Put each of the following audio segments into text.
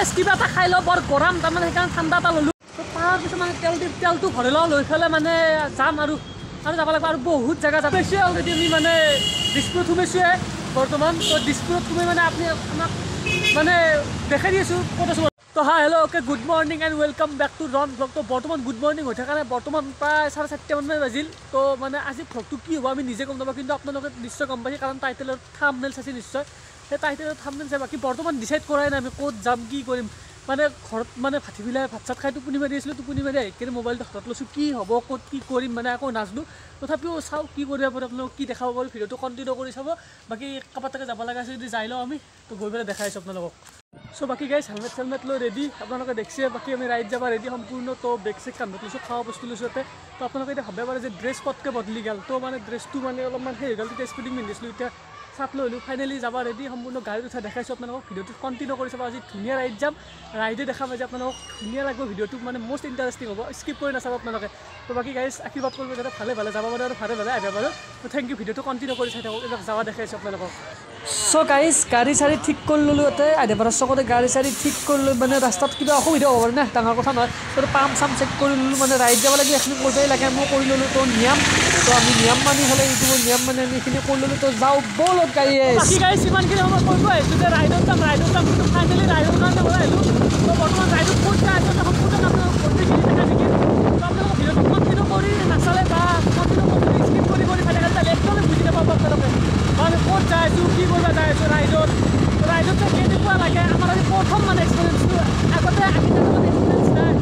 Guys কিবা এটা খাই লওঁ, বৰ গৰম তাৰমানে, সেইকাৰণে ঠাণ্ডা এটা ল'লোঁ। তো তাৰপিছত মানে তেল দি তেলটো ভৰাই লওঁ, লৈ পেলাই মানে যাম আৰু আৰু যাব লাগিব আৰু বহুত জেগা যাব। বেছি অলৰেডি আমি মানে দিছপুৰত সোমাইছোঁৱে বৰ্তমান। তো দিছপুৰত সোমাই মানে আপুনি আমাক মানে দেখাই দি আছোঁ ক'ত আছোঁ। তো hi hello okay good morning and welcome back to Ron vlog. তো বৰ্তমান গুড মৰ্ণিং হৈ থকা নাই, বৰ্তমান প্ৰায় 4:30মান বাজিল। তো মানে আজি ভ্লগটো কি হ'ব আমি নিজে গম নাপাওঁ, কিন্তু আপোনালোকে নিশ্চয় গম পাইছে, কাৰণ টাইটেলৰ থাম্বনেইল চাইছে নিশ্চয়, সেই টাইটেলৰ থাম্বনেইল চাই। বাকী বৰ্তমান ডিচাইড কৰাই নাই আমি ক'ত যাম কি কৰিম। মানে ঘৰত মানে ভাটিবেলাই ভাত চাত খাই টোপনি মাৰি আছিলোঁ, টোপনি মাৰি আহি কিনে মোবাইলটো হাতত লৈছোঁ, কি হ'ব ক'ত কি কৰিম মানে একো নাজানো। তথাপিও চাওঁ কি কৰিব পাৰোঁ, আপোনালোক কি দেখাব পাৰোঁ, ভিডিঅ'টো কণ্টিনিউ কৰি চাব। বাকী কাৰোবাৰ তাতে যাব লগা আছে যদি যাই লওঁ আমি, তো গৈ পেলাই দেখাই আছোঁ আপোনালোকক। চ' বাকী গাইজ হেলমেট চেলমেট লৈ ৰেডি, আপোনালোকে দেখছে। বাকী আমি ৰাইড যাব ৰেডি সম্পূৰ্ণ। তো বেগ চেগ কান্ধত লৈছোঁ, খোৱা বস্তু লৈছোঁ তাতে। তো আপোনালোকে এতিয়া ভাবিব পাৰে যে ড্ৰেছ পটকৈ বদলি গ'ল, তো মানে ড্ৰেছটো মানে অলপমান সেই হৈ গ'ল, তেতিয়া স্পৰ্টিং পিন্ধিছিলোঁ, এতিয়া চাৰ্ট লৈ ল'লোঁ। ফাইনেলি যাব ৰেডি সম্পূৰ্ণ, গাড়ীত উঠা দেখাইছোঁ আপোনালোকক। ভিডিঅ'টো কণ্টিনিউ কৰি চাব, আজি ধুনীয়া ৰাইড যাম, ৰাইডে দেখাম আজি আপোনালোকক, ধুনীয়া লাগিব ভিডিঅ'টো, মানে মষ্ট ইণ্টাৰেষ্টিং হ'ব, স্কিপ কৰি নাচাব আপোনালোকে। তো বাকী গাইজ আশীৰ্বাদ কৰিব যাতে ভালে ভালে যাব পাৰোঁ আৰু ভালে ভালে আহিব পাৰোঁ। তো thank U, ভিডিঅ'টো কণ্টিনিউ কৰি চাই থাকক, এইবিলাক যাৱা দেখাইছোঁ আপোনালোকক। চ' গাইজ গাড়ী চাড়ী ঠিক কৰি ল'লোঁ, ইয়াতে আধাপাৰা চকতে গাড়ী চাড়ী ঠিক কৰি লৈ মানে ৰাস্তাত কিবা অসুবিধা হ'ব পাৰে না, ডাঙৰ কথা নহয়। তো পাম্প চাম্প চেক কৰি ল'লোঁ, মানে ৰাইড যাব লাগিলে এইখিনি কৰিবই লাগে, মই কৰি ল'লোঁ। তো নিয়ম, তো আমি নিয়ম মানি হ'লে ইউটিউবৰ নিয়ম মানি আমি এইখিনি কৰি ল'লোঁ। তো যাওঁ ব'লক গাইজ। বাকী গাইজ ইমানখিনি সময় কৰিব আহিছোঁ যে ৰাইডত যাম, ৰাইডত যাম, কিন্তু ফাইনেলি ৰাইডৰ কাৰণে ওলাই আহিলোঁ। তো বৰ্তমান ৰাইডত ক'ত যাই আছোঁ সম্পূৰ্ণ আপোনালোক গোটেইখিনি দেখাই থাকিম। তো আপোনালোকে ভিডিঅ'টো কণ্টিনিউ কৰি নাচালে বা কণ্টিনিউ কৰি স্কিপ কৰি কৰি চাই থাকিলে একদমেই বুজি নাপাব আপোনালোকে আমি ক'ত যাই আছোঁ, কি কৰিব যাই আছোঁ ৰাইডত। ৰাইডত যে কেনেকুৱা লাগে, আমাৰ আজি প্ৰথম মানে এক্সপিৰিয়েঞ্চটো, আগতে আমি তেনেকুৱা এক্সপিৰিয়েঞ্চ নাই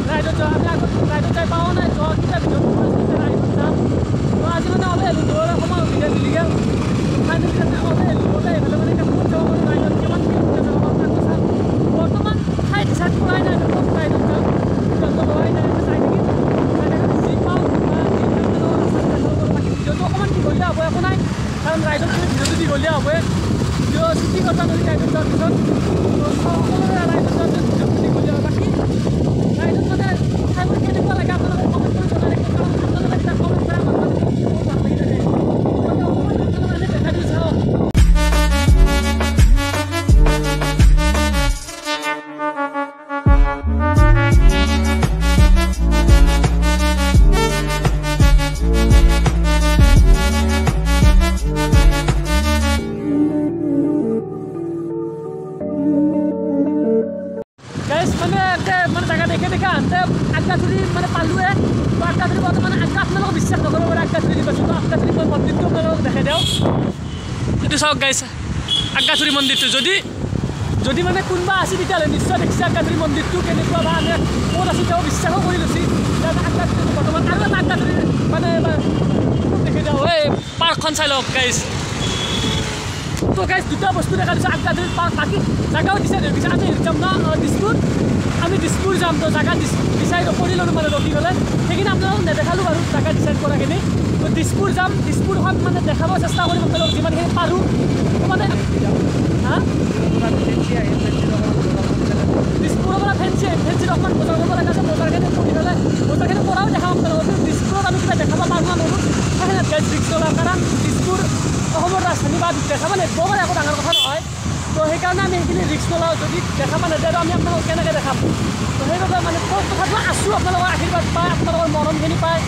ৰাইডত যোৱা, আমি আগত ৰাইডত যাই পোৱা নাই, যোৱা কিটা ভিডিঅ'ত কৰিছিলোঁ যে ৰাইডত যাম। তো আজি মানে ওলাই আহিলোঁ, দৌৰাৰ সময় সুবিধা মিলি গ'ল, ফাইনেলি তাতে ওলাই আহিলোঁ। ওলাই আহিলে মানে এতিয়া ক'ত যাব পাৰোঁ, ৰাইডত কিমান কিলোমিটাৰ যাব পাৰোঁ তাকো চাম। বৰ্তমান ঠাই ডিচাইড কৰাই নাই আমি ক'ত ৰাইডত যাম, সিদ্ধান্ত লোৱাই নাই, আমি চাই থাকিম, চাই থাকি যি পাওঁ বা যি বাকী ভিডিঅ'টো অকণমান দীঘলীয়া হ'ব, একো নাই, কাৰণ ৰাইডত গ'লে ভিডিঅ'টো দীঘলীয়া হ'বই, ভিডিঅ' ছুটি কথা নদী ৰাইডত যোৱাৰ পিছত সকলোৰে ৰাইডত যোৱাৰ পিছত ভিডিঅ'টো দীঘলীয়া হয়। বাকী ৰাইডত মানে ঠাইবোৰ কেনেকুৱা লাগে আপোনালোকে কমেণ্ট কৰি জনাই থাকিব, কাৰণ আপোনালোকে যেতিয়া কমেণ্ট কৰে আমাৰ মানে বহুত ভাল লাগি থাকে। মানে অকণমান আপোনালোকে এনে দেখাই দিওঁ চাওক। মানে মানে জেগা দেখে দেখে আনতে আগ্ৰাচুৰি মানে পালোৱে। তো আগ্ৰাচুৰি পাওঁতে মানে আগ্ৰা আপোনালোকক বিশ্বাস নকৰিব পাৰে, আগ্ৰাচুৰি পাইছোঁ। তো আগ্ৰাচুৰি মই মন্দিৰটো আপোনালোকক দেখাই দিওঁ, এইটো চাওক গাইজ আগ্ৰাচুৰি মন্দিৰটো। যদি যদি মানে কোনোবা আছে তেতিয়াহ'লে নিশ্চয় দেখিছে আগ্ৰাচুৰি মন্দিৰটো কেনেকুৱা, বা আমি ক'ত আছোঁ তেওঁ বিশ্বাসো কৰি লৈছে। আগ্ৰাচুৰি বৰ্তমান আৰু এটা আগ্ৰাচুৰি মানে দেখি দিওঁ, এই পাৰ্কখন চাই লওক গাইজ। তো গাইজ দুটা বস্তু দেখা দিছোঁ, আগ্ৰাচুৰি পাৰ্ক, বাকী জেগাও ডিচাইড হৈ গৈছে। আমি যাম ন দিছপুৰ, আমি দিছপুৰ যাম। তো জেগা ডিচাইড কৰি ল'লোঁ মানে ৰখি গ'লে, সেইখিনি আপোনালোকক নেদেখালোঁ বাৰু জেগা ডিচাইড কৰাখিনি। তো দিছপুৰ যাম, দিছপুৰখন মানে দেখাব চেষ্টা কৰিম আপোনালোকক যিমানখিনি পাৰোঁ। মানে হা দিছপুৰৰ পৰা ফেঞ্চি, ফেঞ্চিত অকণমান বজাৰ কৰিব লগা আছে, বজাৰখিনি কৰি পেলাই বজাৰখিনি কৰাও দেখাম আপোনালোকক। কিন্তু দিছপুৰত আমি কিবা দেখাব পাৰোঁ না নোৱাৰোঁ সেইখিনি গাইজ ৰিস্ক নলওঁ, কাৰণ দিছপুৰ অসমৰ ৰাজধানী বা দেখাব নিদিব পাৰে, একো ডাঙৰ কথা নহয়। তো সেইকাৰণে আমি সেইখিনি ৰিস্ক নলওঁ, যদি দেখাব নিদিয়ে আমি আপোনালোকক কেনেকৈ দেখাম। তো সেইবাবে মানে তথাপিও আছোঁ আপোনালোকৰ আশীৰ্বাদ পাই, আপোনালোকৰ মৰমখিনি পাই,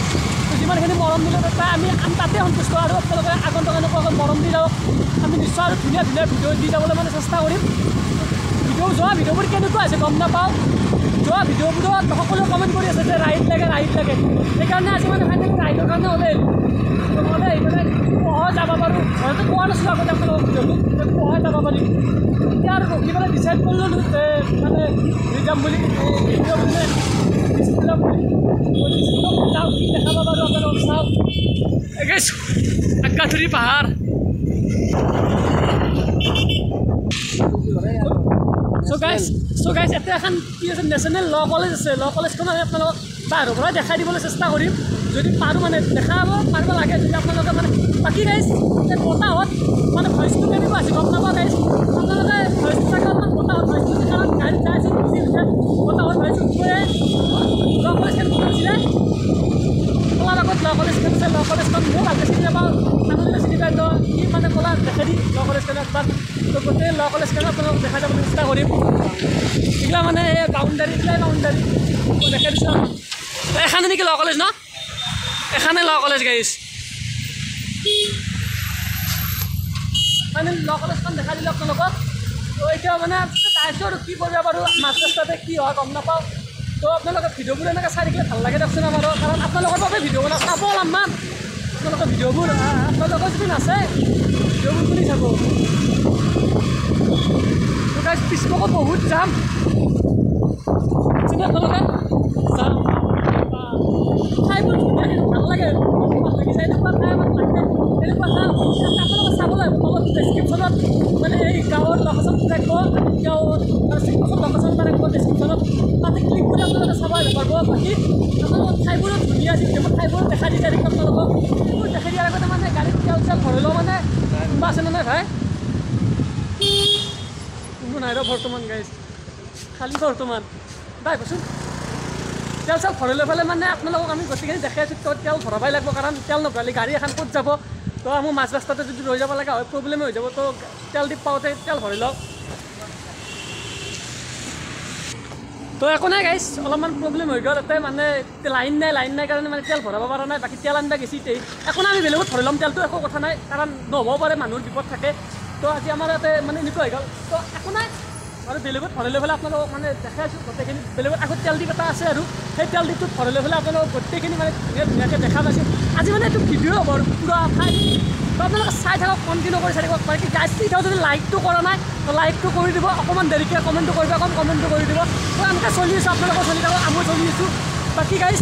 তো যিমানখিনি মৰম দিলে পাই আমি তাতে সন্তুষ্ট। আৰু আপোনালোকে আগন্তুক এনেকুৱাকৈ মৰম দি যাওক, আমি নিশ্চয় আৰু ধুনীয়া ধুনীয়া ভিডিঅ' দি যাবলৈ মানে চেষ্টা কৰিম। ভিডিঅ' যোৱা ভিডিঅ'বোৰ কেনেকুৱা হৈছে গম নাপাওঁ, যোৱা ভিডিঅ'বোৰত সকলোৱে কমেণ্ট কৰি আছে যে ৰাইড লাগে, ৰাইড লাগে, সেইকাৰণে আজি মানে ফাইনেলি ৰাইডৰ কাৰণে ওলাই আহিলোঁ। ওলাই আহি পেলাই পোহৰ যাব পাৰোঁ, ঘৰতে কোৱা নাছিলোঁ আগতে আপোনালোকক ভিডিঅ'টোত যে পোহৰ যাব পাৰিম। এতিয়া আৰু ৰখি পেলাই ডিচাইড কৰি ল'লোঁ যে মানে হেৰি যাম বুলি, মানে দিছপুৰ যাম বুলি। দিছপুৰত যাওঁ, কি দেখাব পাৰোঁ আপোনালোকক চাওক। আগ্ৰাচুৰি পাহাৰ। চ' গাইজ ইয়াতে এখন কি আছে, নেশ্যনেল ল কলেজ আছে। ল কলেজখন আমি আপোনালোকক বাহিৰৰ পৰাই দেখাই দিবলৈ চেষ্টা কৰিম যদি পাৰোঁ, মানে দেখাব পাৰিব লাগে যদি আপোনালোকে মানে। বাকী গাইজ এই বতাহত মানে ভইচটো কেনেকুৱা আছে গম নাপাওঁ গাইজ, আপোনালোকে ভইচটো চাগে অলপমান বতাহত ভইচটো, কাৰণ গাড়ীত যাই আছোঁ বিজি হৈছে, বতাহত ভইচ উঠিবই। ল কলেজখন ক'ত আছিলে, কলাৰ আগত ল কলেজখন আছে। ল কলেজখন মোৰ ভালকৈ চিনি নাপাওঁ, আপোনালোকে চিনি পায় তো কি মানে কলা দেখাই দি ল কলেজখন একবাৰ। তো গোটেই ল কলেজখন আপোনালোকক দেখাই যাবলৈ চেষ্টা কৰিম। এগুলা মানে বাউন্ডারি, এগুলাই বাউন্ডারি দেখাই দিছো। এখানে নেকি ল কলেজ ন? এখানে ল কলেজ গাইছ, মানে ল কলেজখন দেখাই দিলোঁ আপোনালোকক। তো এতিয়া মানে চাইছোঁ আৰু কি কৰিব পাৰোঁ, মাজ ৰাস্তাতে কি হয় গম নাপাওঁ। তো আপোনালোকে ভিডিঅ'বোৰ এনেকৈ চাই থাকিলে ভাল লাগে দিয়কচোন আমাৰো, কাৰণ আপোনালোকৰ বাবে ভিডিঅ' বনাওঁ, চাব অলপমান আপোনালোকৰ ভিডিঅ'বোৰ, আপোনালোকৰ যদি নাচায় ভিডিঅ'বোৰ কোনে চাব? তো গাইছ পিছপকো বহুত যাম আপোনালোকে, যাম ঠাইবোৰ ধুনীয়া, কিন্তু ভাল লাগে, ভাল লাগিছে এনেকুৱা ঠাই আমাক লাগে, এনেকুৱা ঠাই আপোনালোকে চাব লাগিব। তলত ডেছক্ৰিপশ্যনত মানে এই গাঁৱৰ লোকেশ্যনটো থাকিব, গাঁৱৰ চেকপোষ্টৰ লোকেশ্যন এটা থাকিব ডেছক্ৰিপশ্যনত, তাতে ক্লিক কৰি আপোনালোকে চাব আহিব পাৰিব। বাকী আপোনালোকৰ ঠাইবোৰো ধুনীয়া আছে, যিবোৰ ঠাইবোৰ দেখাই দি থাকিম আপোনালোকক। সেইবোৰ দেখাই দিয়াৰ আগতে মানে গাড়ীত তেল চেল ভৰাই লওঁ, মানে কোনোবা আছেনে নাই ভাই? কোনো নাই ৰ বৰ্তমান গাইজ, খালী বৰ্তমান। বাই কচোন তেল চেল ভৰাই লৈ পেলাই মানে আপোনালোকক আমি গোটেইখিনি দেখাই আছোঁ। তো তেল ভৰাবই লাগিব, কাৰণ তেল নভৰালে গাড়ী এখন ক'ত যাব? তো আমাৰ মাজ ৰাস্তাতে যদি ৰৈ যাব লগা হয় প্ৰব্লেমে হৈ যাব। তো তেল দি পাওঁতে তেল ভৰাই লওক। তো একো নাই গাইজ, অলপমান প্ৰব্লেম হৈ গ'ল তাতে, মানে লাইন নাই, লাইন নাই কাৰণে মানে তেল ভৰাব পৰা নাই। বাকী তেল আনিব গেছি, একো নাই, আমি বেলেগত ভৰাই ল'ম তেলটো, একো কথা নাই, কাৰণ নহ'বও পাৰে, মানুহৰ বিপদ থাকে। তো আজি আমাৰ ইয়াতে মানে এনেকুৱা হৈ গ'ল, তো একো নাই আৰু বেলেগত ভৰাই লৈ পেলাই আপোনালোকক মানে দেখাই আছোঁ গোটেইখিনি। বেলেগত আগত তেল ডিপ এটা আছে আৰু সেই তেল ডিপটোত ভৰাই লৈ পেলাই আপোনালোকক গোটেইখিনি মানে ধুনীয়া ধুনীয়াকৈ দেখা পাইছোঁ। আজি মানে এইটো ভিডিঅ' হ'ব আৰু পূৰা ঠাই, তো আপোনালোকে চাই থাকক, কণ্টিনিউ কৰি চাই থাকক। বাকী গাইজ এতিয়াও যদি লাইকটো কৰা নাই তো লাইকটো কৰি দিব, অকণমান দেৰিকৈ কমেণ্টটো কৰিব, অকণ কমেণ্টটো কৰি দিব। তো এনেকৈ চলি আছোঁ, আপোনালোকেও চলি থাকক, আমিও চলি আছোঁ। বাকী গাইজ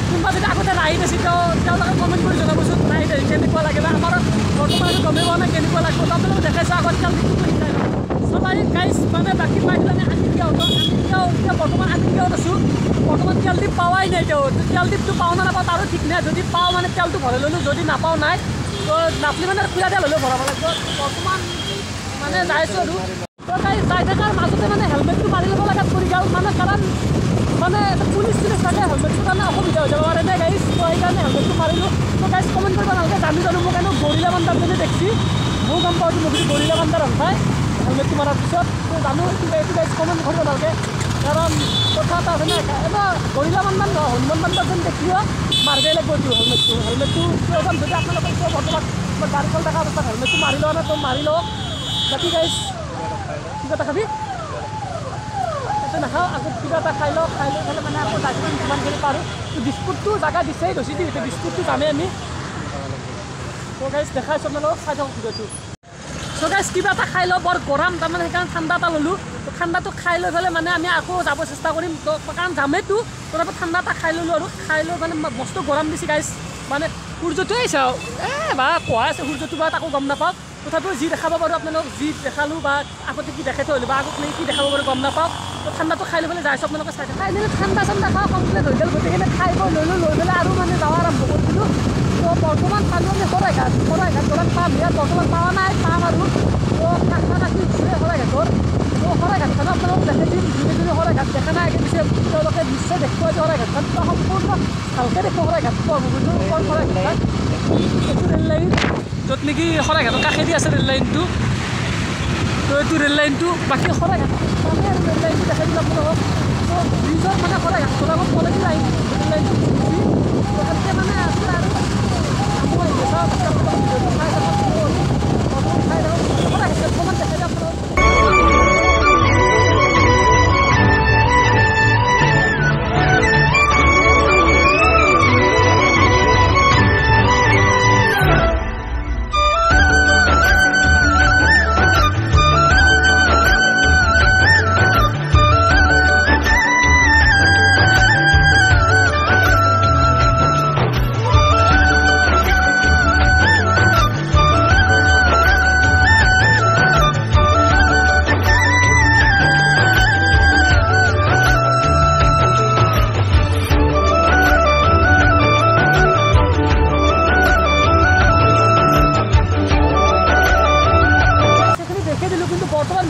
কোনোবা যদি আগতে ৰাইড আছে তেওঁলোকে কমেণ্ট কৰি জনাবচোন ৰাইড আহি কেনেকুৱা লাগে, বা আমাৰ বৰ্তমান গমেই পোৱা নাই কেনেকুৱা লাগিব। তো আপোনালোকে দেখাইছোঁ আগত তেল ডিপটো চাই লওক। সবাই গাইজ মানে বাকী পাইছিলোঁ আমি আমিনগাঁৱত, আমিনগাঁও এতিয়া বৰ্তমান আমিনগাঁৱত আছোঁ। বৰ্তমান তেল ডিপ পোৱাই নাই, তেওঁ তেল ডিপটো পাওঁ নে নাপাওঁ তাৰো ঠিক নাই। যদি পাওঁ মানে তেলটো ভৰাই ল'লোঁ, যদি নাপাওঁ নাই, তো নাপলি মানে খোলা তেল হ'লেও ভৰাব লাগিব। বৰ্তমান মানে যাই আছোঁ আৰু। তো গাইজ যাই থকাৰ মাজতে মানে হেলমেটটো মাৰি ল'ব লগাত পৰি গ'ল, মানে কাৰণ মানে পুলিচ চুলিচ থাকে, হেলমেটটোৰ কাৰণে অসুবিধা হৈ যাব পাৰে নে গাইজ, তো সেইকাৰণে হেলমেটটো মাৰিলোঁ। তো গাইজ কমেণ্ট কৰিব নালাগে, জানো জানো মোক এনেও গৰিলা বান্দাৰ যেনে দেখছি, ময়ো গম পাওঁ মোক গৰিলা বান্দাৰ ৰন্ধাই হেলমেটটো মৰাৰ পিছত। তো জানো এইটো গাইজ কমেণ্ট কৰিব নালাগে, কাৰণ কথা এটা আছে না, এবাৰ গৰিলা বান্দাৰ নহয় হনুমান বান্দাৰ যেন দেখিও মাৰিবই লাগিব এইটো হেলমেটটো। হেলমেটটো প্ৰয়োজন যদি আপোনালোকে এতিয়া বৰ্তমান গাড়ী চলি থকা অৱস্থাত হেলমেটটো মাৰি লোৱা নাই তো মাৰি লওক। বাকী গাইজ কিবা এটা খাবি? তাতে নাখাওঁ, আগত কিবা এটা খাই লওঁ, খাই লৈ পেলাই মানে আকৌ যাই যিমানখিনি পাৰোঁ। তো দিছপুৰটো জেগা দিছেই গৈছে দি, দিছপুৰটো যামেই আমি। তো গাইজ দেখাইছোঁ আপোনালোকক, চাই থাকক ভিডিঅ'টো। চ' গাইজ কিবা এটা খাই লওঁ, বৰ গৰম তাৰমানে, সেইকাৰণে ঠাণ্ডা এটা ল'লোঁ। তো ঠাণ্ডাটো খাই লৈ পেলাই মানে আমি আকৌ যাব চেষ্টা কৰিম, তো কাৰণ যামেইতো। তথাপি ঠাণ্ডা এটা খাই ল'লোঁ আৰু খাই লৈ মানে মস্ত গৰম দিছে গাইজ, মানে সূৰ্যটোৱে আহিছে আৰু এই বা কোৱা আছে সূৰ্যটো বা তাকো গম নাপাওঁ। তথাপিও যি দেখাব পাৰোঁ আপোনালোকক, যি দেখালোঁ বা আগতে কি দেখাই থৈ আহিলোঁ বা আগত কি দেখাব পাৰোঁ গম নাপাওঁ। তো ঠাণ্ডাটো খাই লৈ পেলাই যাই আছোঁ, আপোনালোকে চাই থাকক। ফাইনেলি ঠাণ্ডা চাণ্ডা খোৱা কমপ্লিট হৈ গ'ল, গোটেইখিনি খাই বৈ ল'লোঁ, লৈ পেলাই আৰু মানে যাৱা আৰম্ভ কৰি দিলোঁ। তো বৰ্তমান পালোঁ আমি শৰাইঘাট, শৰাইঘাট দলং পাম, ইয়াত বৰ্তমান পোৱা নাই, পাম আৰু। তো কাষা-কাষি হৈছে শৰাইঘাটৰ। তো শৰাইঘাটখন আপোনালোকক দেখাই দিম, যোনে যোনে শৰাইঘাট দেখা নাই আগে পিছে তেওঁলোকে নিশ্চয় দেখুৱাই যে শৰাইঘাটখন সম্পূৰ্ণ ভালকৈ দেখুৱাব। শৰাইঘাট ব্ৰহ্মপুত্ৰৰ শৰাইঘাটখন এইটো ৰেল লাইন, য'ত নেকি শৰাইঘাটৰ কাষেদি আছে ৰেল লাইনটো। তো এইটো ৰেল লাইনটো, বাকী শৰাইঘাট পামেই আৰু ৰেল লাইনটো দেখাই দিলোঁ আপোনালোকক। তো ব্ৰিজৰ মানে শৰাইঘাট দলঙৰ তলেদি লাইন ৰেল লাইনটো। তো সেনেকৈ মানে আছে আৰু আকৌ আহি চাওক, চাই থাকক, চাই থাকক, শৰাইঘাট অকণমান দেখাই দিওঁ আপোনালোকক।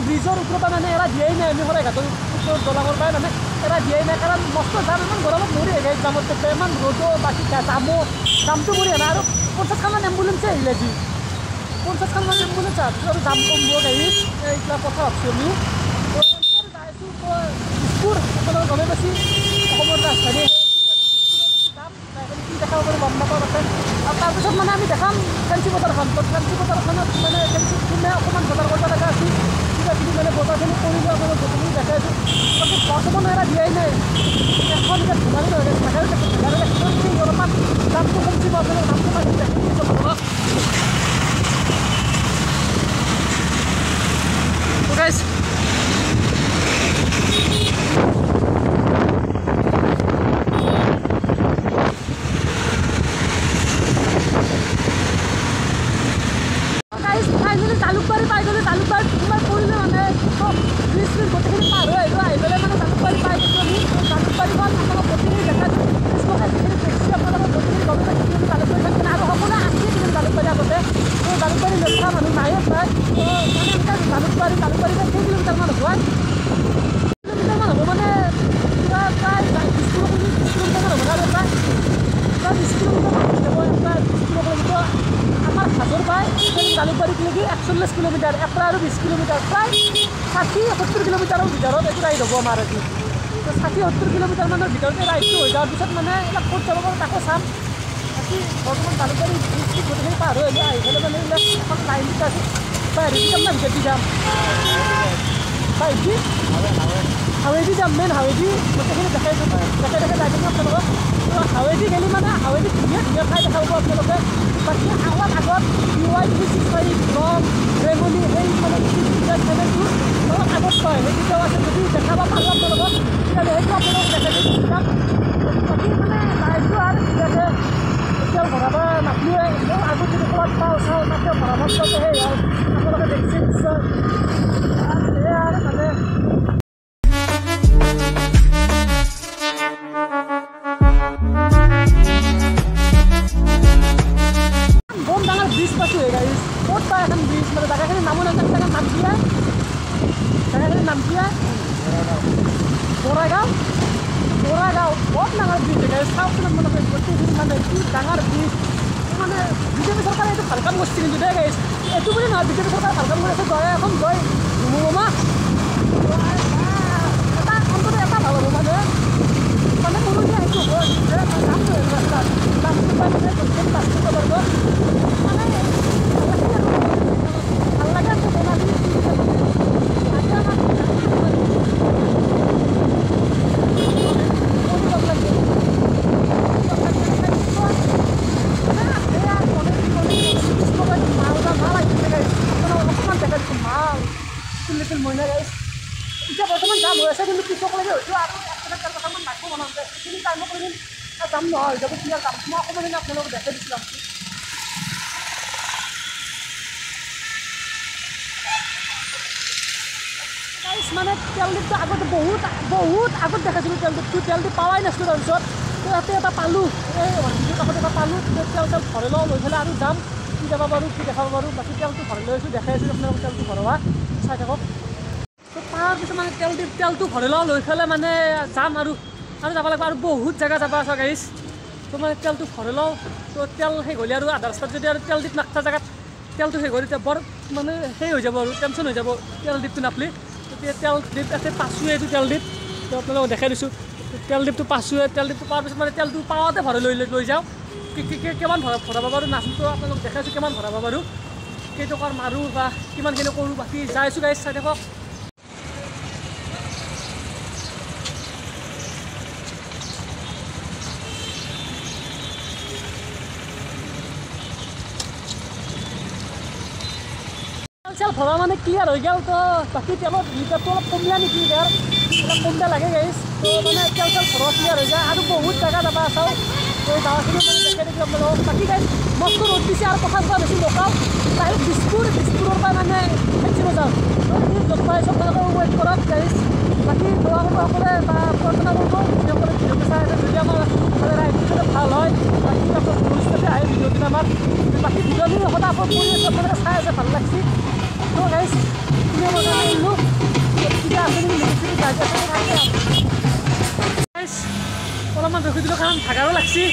ব্ৰিজৰ ওপৰৰ পৰা মানে এৰা দিয়াই নাই, আমি শৰাইঘাটৰ ওপৰত দলঙৰ পৰাই মানে এৰা দিয়াই নাই, কাৰণ মস্ত জাম, ইমান গৰমত মৰি আহে জামত থাকতে, ইমান ৰ'দো, বাকী জামো জামটো মৰি আহে। আৰু 50খনমান এম্বুলেঞ্চে আহিলে আজি, 50খনমান এম্বুলেঞ্চ অহাৰ পিছত আৰু জাম কমিব গাড়ী, এইবিলাক কথা ভাবছোঁ আমি। যাই আছোঁ। বৰ্তমান এটা দিয়াই নাই এখন এতিয়া ধেমালি নহয় অলপমান দামটো কমছি পাব দামটো গাইছ। জালুকবাৰী পাই গ'লো জালুকবাৰীত সোমাই পৰিলোঁ মানে ব্ৰিজ গোটেইখিনি পাৰ হৈ আহিলোঁ আহি পেলাই মানে জালুকবাৰী পাই গৈছোঁ আমি জালুকবাৰীখন আপোনালোক গোটেইখিনি দেখাইছোঁ যিখিনি দেখছি আপোনালোকক গোটেইখিনি গম পাইছোঁ আমি জালুকবাৰীখন আৰু সকলোৱে আছে কিন্তু জালুকবাৰী আগতে তো জালুকবাৰী নেদেখা মানুহ নায়ে প্ৰায় তো মানে এনেকৈ জালুকবাৰী কেই কিলোমিটাৰমান হ'ব কিলোমিটাৰমান হ'ব মানে কিবা প্ৰায় 20 কিলোমিটাৰমান হ'ব আৰু প্ৰায় প্ৰায় 20 কিলোমিটাৰমান হ'ব প্ৰায় 20 কিলোমিটাৰ আমাৰ হাজোৰ পাই জালুকবাৰীলৈকে 41 কিলোমিটাৰ এপ্ৰা আৰু 20 কিলোমিটাৰ প্ৰায় 60-70 কিলোমিটাৰৰ ভিতৰত এইটো ৰাইড হ'ব আমাৰ আজি তো 60-70 কিলোমিটাৰমানৰ ভিতৰতে ৰাইডটো হৈ যোৱাৰ পিছত মানে এইবিলাক ক'ত যাব পাৰোঁ তাকো চাম বাকী বৰ্তমান জালুকবাৰী ব্ৰিজটো গোটেইখিনি পাৰ হৈ আহিলোঁ আহি পেলাই মানে এইবিলাক এখন লাইন দুটা আছে বাহিৰেদি যাম না ভিতৰেদি যাম বাহিৰেদি হাৱেদি যাম মেইন হাৱেদি গোটেইখিনি দেখাইছোঁ দেখাই দেখাই যাই থাকিম আপোনালোকক তো হাৱেদি গ'লে মানে হাৱেদি ধুনীয়া ধুনীয়া ঠাই দেখা পাব আপোনালোকে বাকী অলপ আগত UY 365 ৰং ৰেঙনি সেই মানে চেনেলটো অলপ আগত পায় সেই দুটাও আছে যদি দেখাব পাৰোঁ আপোনালোকক তেতিয়াহ'লে সেইটো আপোনালোকক দেখাই দিম বাকী মানে লাইফটো আৰু ধুনীয়াকৈ এতিয়াও ভৰাব নাপালোৱে এতিয়াও আগত যদি ক'ৰবাত পাওঁ চাওঁ তাতে ভৰাব পাওঁতে সেই আৰু আপোনালোকে দেখিছে নিশ্চয় সেয়া আৰু মানে বম ডাঙৰ ব্ৰিজ পাইছোঁ হে গাইজ ক'ত পায় এখন ব্ৰিজ মানে জেগাখিনিৰ নামো নাজানো জেগাৰ নাম কি জেগাখিনিৰ নাম কি বৰাগাঁও বৰাগাঁও বহুত ডাঙৰ ব্ৰিজ গাইজ চাওকচোন আপোনালোকে গোটেইখিনি মানে কি ডাঙৰ ব্ৰিজ মানে বিজেপি চৰকাৰে এইটো ভাল কাম কৰিছে কিন্তু দেই গাইজ এইটো বুলি নহয় বিজেপি চৰকাৰে ভাল কাম কৰি আছে জয় এখন জয় ঝুমুমা এটা অন্ততঃ এটা ভাল হ'ব মানে মানে মোৰো যে সেইটো হ'ব দামটো ৰাস্তাত দামটো পাই মানে গোটেইখিনি বাছ কৰিব পাৰিব মানে ভাল লাগে বনালি মইনা গাইজ এতিয়া বৰ্তমান যাম হৈ আছে কিন্তু পিছকলৈকে হয়তো আৰু 1 ঘণ্টামান লাগব বনাওঁতে সেইখিনি টাইমত কৰিম যাম নহয় হৈ যাব ক্লিয়াৰ যাম মই অকণমান আপোনালোকক দেখাই দিছিলোঁ গাইজ মানে তেল ডিপটো আগতে বহুত বহুত আগত দেখাইছিলোঁ তেল ডিপটো তেল ডিপ পাৱাই নাছিলোঁ তাৰপিছত তাতে এটা পালোঁ এই কাষত এটা পালোঁ তেল চেল ভৰাই লওঁ লৈ পেলাই আৰু যাম কি যাব পাৰোঁ কি দেখাব পাৰোঁ বাকী তেলটো ভৰাই লৈ আছোঁ দেখাই আছোঁ আপোনালোকক তেলটো ভৰোৱা চাই থাকক তো তাৰপিছত মানে তেল ডিপ তেলটো ভৰাই লওঁ লৈ পেলাই মানে যাম আৰু আৰু যাব লাগিব আৰু বহুত জেগা যাব আছে গাইজ তো মানে তেলটো ভৰাই লওঁ তো তেল শেষ হ'লে আৰু আধা ৰাস্তাত যদি আৰু তেল ডিপ নাথকা জেগাত তেলটো শেষ হ'ল তেতিয়া বৰ মানে সেই হৈ যাব আৰু টেনশ্যন হৈ যাব তেল ডিপটো নাপলি তেতিয়া তেল ডিপ আছে পাছোৱে এইটো তেল ডিপ তো আপোনালোকক দেখাই দিছোঁ তেল ডিপটো পাছোৱে তেল ডিপটো পোৱাৰ পিছত মানে তেলটো পাৱাতে ভৰাই লৈ লৈ যাওঁ কিমান ভৰাব পাৰোঁ নাচোনটো আপোনালোক দেখাইছোঁ কিমান ভৰাব পাৰোঁ কেইটকাৰ মাৰোঁ বা কিমানখিনি কৰোঁ বাকী যাই আছোঁ গাইজ চাই থাকক তেল ভৰা মানে ক্লিয়াৰ হৈ গ'ল তো বাকী তেলৰ লিটাৰটো অলপ কমিলা নেকি ইয়াৰ অলপ কমবা লাগে গাইজ তো মানে তেল চেল ভৰোৱা ক্লিয়াৰ হৈ যায় আৰু বহুত জেগা যাবা চাওঁ তো গাঁওখিনি মানে দেখাই থাকিম আপোনালোকক বাকী গাইজ মস্ত ৰ'দ দিছে আৰু কথা চথা বেছি নকওঁ ডাইৰেক্ট দিছপুৰৰ পৰা মানে ফেঞ্চিব যাওঁ লগ পাই আপোনালোকে ৱেইট কৰক গাইজ বাকী দোৱা কৰিব সকলোৱে বা প্ৰাৰ্থনা কৰিব যিসকলে ভিডিঅ'টো চাই আছে যদি আমাৰ ৰাইডটো ভাল হয় বাকী আপোনাৰ ভৱিষ্যতে আহে ভিডিঅ'টো আমাৰ বাকী ভিডিঅ' আমি সদায় আপলোড কৰি আছোঁ আপোনালোকে চাই আছে ভাল লাগছে তো গাইজ তুমি আমাৰ কাৰণে আহিলোঁ কিবা আছে নেকি লিখি গাইজ অলপমান ৰখি দিলোঁ কাৰণ ভাগাৰো লাগছি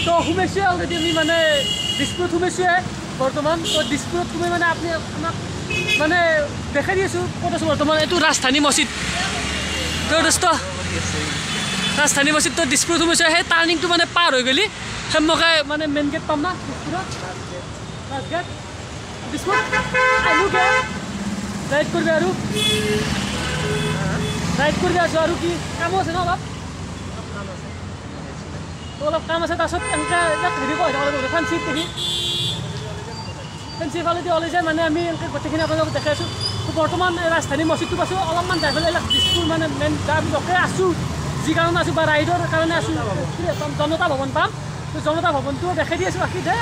তো সোমাইছোৱে অলৰেডি আমি মানে দিছপুৰত সোমাইছোৱে বৰ্তমান তো দিছপুৰত সোমাই মানে আপুনি আমাক মানে দেখাই দি আছোঁ ক'ত আছোঁ বৰ্তমান এইটো ৰাজধানী মছজিদ তো দোস্ত ৰাজধানী মছজিদ তো দিছপুৰত সোমাইছোঁ সেই টাৰ্ণিংটো মানে পাৰ হৈ গ'লি সেমকে মানে মেইন গেট পাম না দিছপুৰত ৰাজগেট দিছপুৰত আহিলোঁ গে ৰাইড কৰিবি আৰু ৰাইড ৰাইড কৰি আছোঁ আৰু কি কামো আছে ন অলপ তো অলপ কাম আছে তাৰপিছত এনেকৈ হেৰি কৈ থাকিব লাগিব ফেঞ্চিত দেখি ফেঞ্চিৰ ফালেদি ওলাই যায় মানে আমি এনেকৈ গোটেইখিনি আপোনালোকক দেখাই আছোঁ। তো বৰ্তমান ৰাজধানী মছজিদটো পাইছোঁ অলপমান যাই পেলাই এইবিলাক দিছপুৰ মানে মেইন যাম ৰখে আছোঁ যি কাৰণে আছোঁ বা ৰাইডৰ কাৰণে আছোঁ জনতা ভৱন পাম তো জনতা ভৱনটো দেখাই দি আছোঁ বাকী দে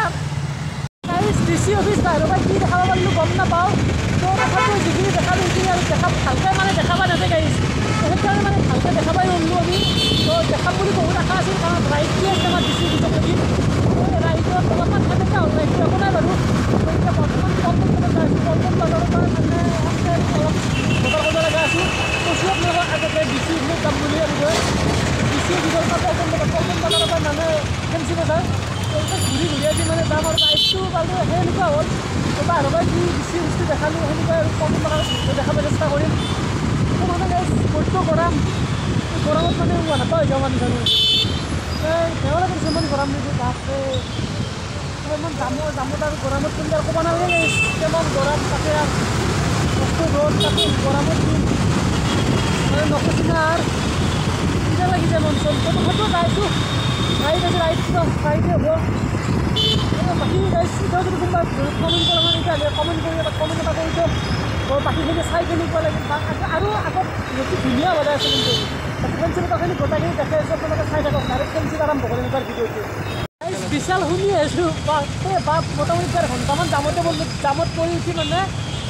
ডি চি অফিচ বাহিৰৰ পৰা কি দেখাব পাৰিলোঁ গম নাপাওঁ। তো তথাপিও যিখিনি দেখালোঁ সেইখিনি আৰু দেখা ভালকৈ মানে দেখাব নাযায় গাইজ সেইকাৰণে মানে ভালকৈ দেখাবই নোৱাৰিলোঁ আমি। তো দেখাম বুলি বহুত আশা আছিল কাৰণ ৰাইডটো আছে আমাৰ ডি চি অফিচত লাগি ৰাইডত অলপমান সেনেকুৱা হ'ল ৰাইডটো একো নাই বাৰু। তো এতিয়া বৰ্তমান পল্টন বজাৰ যাই আছোঁ পল্টন বজাৰৰ পৰা মানে অলপ বজাৰ কৰিব লগা আছোঁ। কৈছোঁ আপোনালোকক আগতে ডি চি অফিচত যাম বুলি আৰু গৈ ডি চি অফিচৰ পৰা পল্টন বজাৰ পল্টন বজাৰৰ পৰা মানে ফেঞ্চি বজাৰ ঘূৰি ঘূৰি আজি মানে যাম আৰু ৰাইডটো পালোঁ সেনেকুৱা হ'ল। তো বাহিৰৰ পৰা যি বেছি বস্তু দেখালোঁ সেনেকুৱা আৰু পল্টন বজাৰত দেখাব চেষ্টা কৰিম। তো মানে বৈদ্য গৰম গৰমত মানে উশাহ নাপা হৈ যাওঁ মানুহ চানুহ এই বেয়া লাগে ইমান গৰম দিছে বাপৰে ইমান জামত আৰু গৰমত কিন্তু আৰু ক'ব নালাগে কিমান গৰম তাতে আৰু বস্তু ৰ'দ তাতে গৰমত দিন মানে নকচিনা আৰু কিবা লাগি যায় মন চন। তথাপিও যাইছোঁ ৰাইড আছে ৰাইডটো ৰাইডে হ'ব। বাকী গাইজ এতিয়াও যদি কোনোবা কমেণ্ট কৰা নাই তেতিয়াহ'লে কমেণ্ট কৰি এটা কমেণ্ট এটা কৰি দিয়ক বাকীখিনি চাই কেনেকুৱা লাগিল আৰু আগত বেছি ধুনীয়া বজাই আছে কিন্তু বাকী ফেঞ্চি বজাৰখিনি গোটেইখিনি দেখাই আছোঁ আপোনালোকে চাই থাকক ডাইৰেক্ট ফেঞ্চিত আৰম্ভ কৰিম এইবাৰ ভিডিঅ'টো। বিশাল শুনি আছোঁ বাপৰে বাপ মোটামুটি 1.5 ঘণ্টামান জামতে বললোঁ জামত পৰি উঠি মানে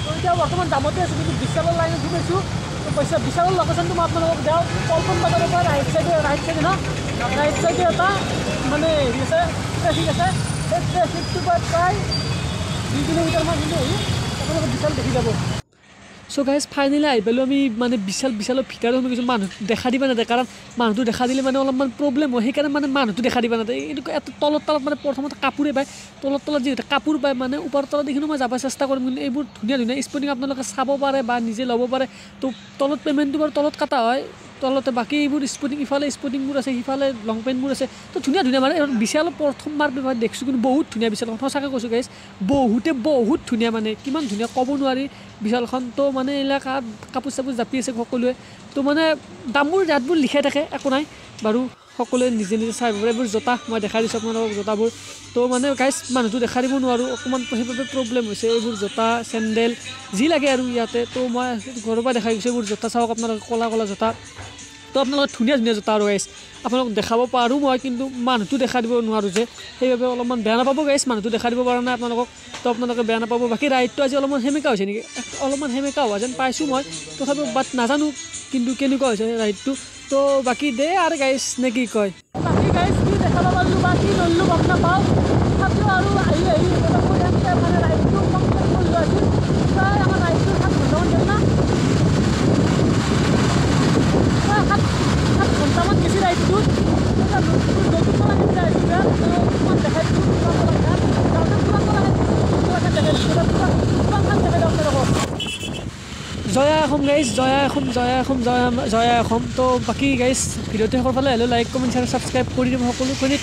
তো এতিয়া বৰ্তমান জামতে আছোঁ কিন্তু বিশালৰ লাইনত সোমাইছোঁ। তো পইচা বিশালৰ লোকেশ্যনটো মই আপোনালোকক যাওঁ পল্টন বজাৰৰ পৰা ৰাইট চাইডে ন ৰাইট চাইডে এটা মানে হেৰি আছে ট্ৰেফিক আছে সেই ট্ৰেফিকটোৰ পৰা প্ৰায় 2 কিলোমিটাৰমান কিন্তু আহি আপোনালোকে বিশাল দেখি যাব। চ' গাইজ ফাইনেলি আহি পালোঁ আমি মানে বিশালৰ ভিতৰত সোমাই গৈছোঁ। মানুহ দেখা দিব নাযায় কাৰণ মানুহটো দেখা দিলে মানে অলপমান প্ৰব্লেম হয় সেইকাৰণে মানে মানুহটো দেখা দিব নাযায়। এনেকুৱা এটা তলত মানে প্ৰথমতে কাপোৰে পায় তলত যিহেতু কাপোৰ পায় মানে ওপৰ তলত এইখিনি মই যাব চেষ্টা কৰিম কিন্তু এইবোৰ ধুনীয়া ধুনীয়া স্পৰ্টিং আপোনালোকে চাব পাৰে বা নিজে ল'ব পাৰে। তো তলত পে'মেণ্টটো বাৰু তলত কটা হয় তলতে বাকী এইবোৰ স্পৰ্টিং ইফালে স্পৰ্টিংবোৰ আছে সিফালে লং পেণ্টবোৰ আছে। তো ধুনীয়া ধুনীয়া মানে বিশাল প্ৰথমবাৰ দেখিছোঁ কিন্তু বহুত ধুনীয়া বিশালখন সঁচাকৈ কৈছোঁ গাইজ বহুত ধুনীয়া মানে কিমান ধুনীয়া ক'ব নোৱাৰি বিশালখন। তো মানে এইবিলাক কাপোৰ চাপোৰ জাপি আছে সকলোৱে তো মানে দামবোৰ ৰেটবোৰ লিখাই থাকে একো নাই বাৰু সকলোৱে নিজে নিজে চাই পাৰে। এইবোৰ জোতা মই দেখাই দিছোঁ আপোনালোকক জোতাবোৰ তো মানে গাইজ মানুহটো দেখাই দিব নোৱাৰোঁ অকণমান সেইবাবে প্ৰব্লেম হৈছে। এইবোৰ জোতা চেণ্ডেল যি লাগে আৰু ইয়াতে তো মই ঘৰৰ পৰা দেখাই দিছোঁ। এইবোৰ জোতা চাওক আপোনালোকে ক'লা ক'লা জোতা তো আপোনালোকে ধুনীয়া ধুনীয়া জোতা আৰু গাইজ আপোনালোকক দেখাব পাৰোঁ মই কিন্তু মানুহটো দেখাই দিব নোৱাৰোঁ যে সেইবাবে অলপমান বেয়া নাপাব গাইজ মানুহটো দেখাই দিব পৰা নাই আপোনালোকক তো আপোনালোকে বেয়া নাপাব। বাকী ৰাইডটো আজি অলপমান সেমেকা হৈছে নেকি অলপমান সেমেকা হোৱা যেন পাইছোঁ মই তথাপিও বাট নাজানো কিন্তু কেনেকুৱা হৈছে ৰাইডটো। তো বাকী দে আৰু গাইজ নে কি কয় বাকী গাইজ কি দেখাব পাৰিলোঁ বা কি ল'লোঁ গম নাপাওঁ তথাপিও আৰু আহি আহি মোটামুটি এনেকৈ মানে ৰাইডটো কমপ্লিট কৰিলোঁ আজি প্ৰায় আমাৰ ৰাইডটো 7 ঘণ্টামান গ'ল না প্ৰায় 7 ঘণ্টামান গেছি ৰাইডটোত। নতুন তলাঘাট যাই আছোঁ অকণমান দেখাই দিছোঁ পুৰাণ তলাঘাট যাওঁতে পুৰাণ তলাঘাট দেখাই দিছোঁ পুৰাণখান দেখাই দিওঁ আপোনালোকক। জয় অসম গাইজ জয় অসম জয় অসম জয় জয় অসম। তো বাকী গাইজ ভিডিঅ'টো শেষৰ ফালে আহিলে লাইক কমেণ্ট শ্বেয়াৰ ছাবস্ক্ৰাইব কৰি দিব সকলোখিনি।